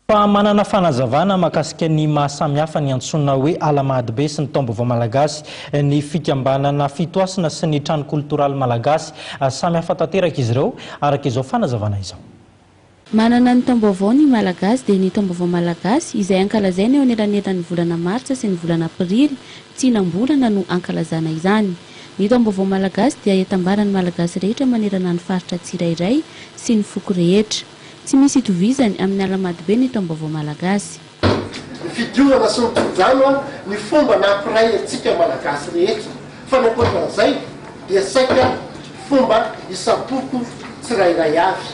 Fa manana fanazavana mahakasika ny maha samy hafa ny antsoina hoe Alahamadibe sy ny Taom-baovao Malagasy ny fikambanana Fitohasina sy ny Trano Koltoraly Malagasy. Samy hafa tanteraka izy ireo, araka izao fanazavana izao. Manana ny taom-baovao ny Malagasy dia ny taom-baovao Malagasy izay ankalazaina eo anelanelan'ny volana martsa sy ny volana aprily, tsinam-bolana no ankalazana izany. Ny taom-baovao Malagasy dia itambaran'ny Malagasy rehetra manerana ny faritra tsirairay sy ny foko rehetra. Tsy misy itovizany amin'ny Alahamadibe ny taom-baovao Malagasy. Ny fidiovana sy ny tso-drano ny fomba nampiray antsika Malagasy rehetra fa ny ankoatran'izay dia saika fomba isam-poko tsirairay avy.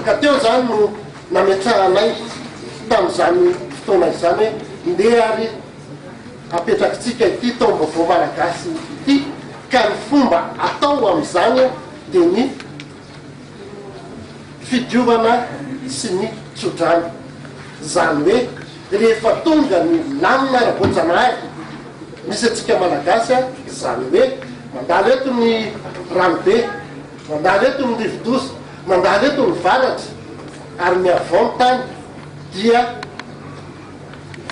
Ka teo izany no nametrahanay tamin'izany fotoana izany hoe ndeha ary apetrakitsika ity taom-baovao Malagasy ity ka ny fomba atao amin'izany dia ny fidiovana sy ny tsodrano. Izany hoe rehefa tonga ny lamina ara-boajanahary misy antsika Malagasy, izany hoe mandalo eto ny ranobe, mandalo eto ny rivodoza, mandalo eto ny varatra ary mihavao ny tany dia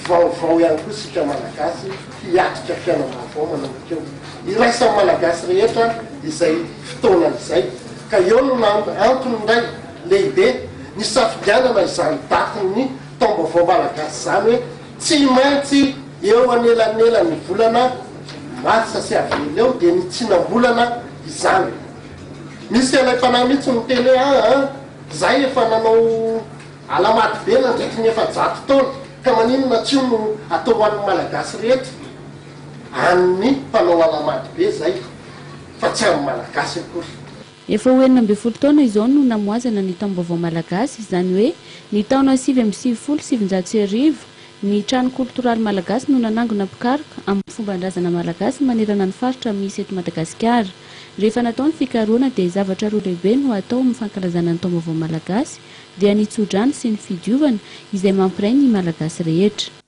Vaovao ihany koa isika Malagasy hiatrika fiainam-baovao manomboka eo. Iraisan'ny Malagasy rehetra izay fotoana izay. Ka eo no antony indray lehibe nisafidianana izany datin'ny taom-baovao Malagasy izany hoe tsy maintsy eo anelanelan'ny volana marsa sy avril eo dia ny tsinam-bolana izany. Misy alaim-panahy mihitsy miteny hoe aa izahay efa nanao Alamaty be nandritry ny 400 taona ka maninona tsy io no atao ho an'ny Malagasy rehetra? An'ny mpanao Alamaty be zay fa tsy an'ny Malagasy akory. Efa ho 16 taona izao no namoazana ny taom-baovao malagasy, izany hoe ny taona 1999, ny Trano Koltoraly Malagasy no nanangona mpikaroka amin'ny fomban-drazana malagasy manerana ny faritra misy eto Madagasikara. Rehefa natao ny fikarohana dia zavatra roa lehibe no atao amin'ny fankalazana ny taom-baovao malagasy dia ny tsodrano sy ny fidiovana izay mampiray ny Malagasy rehetra.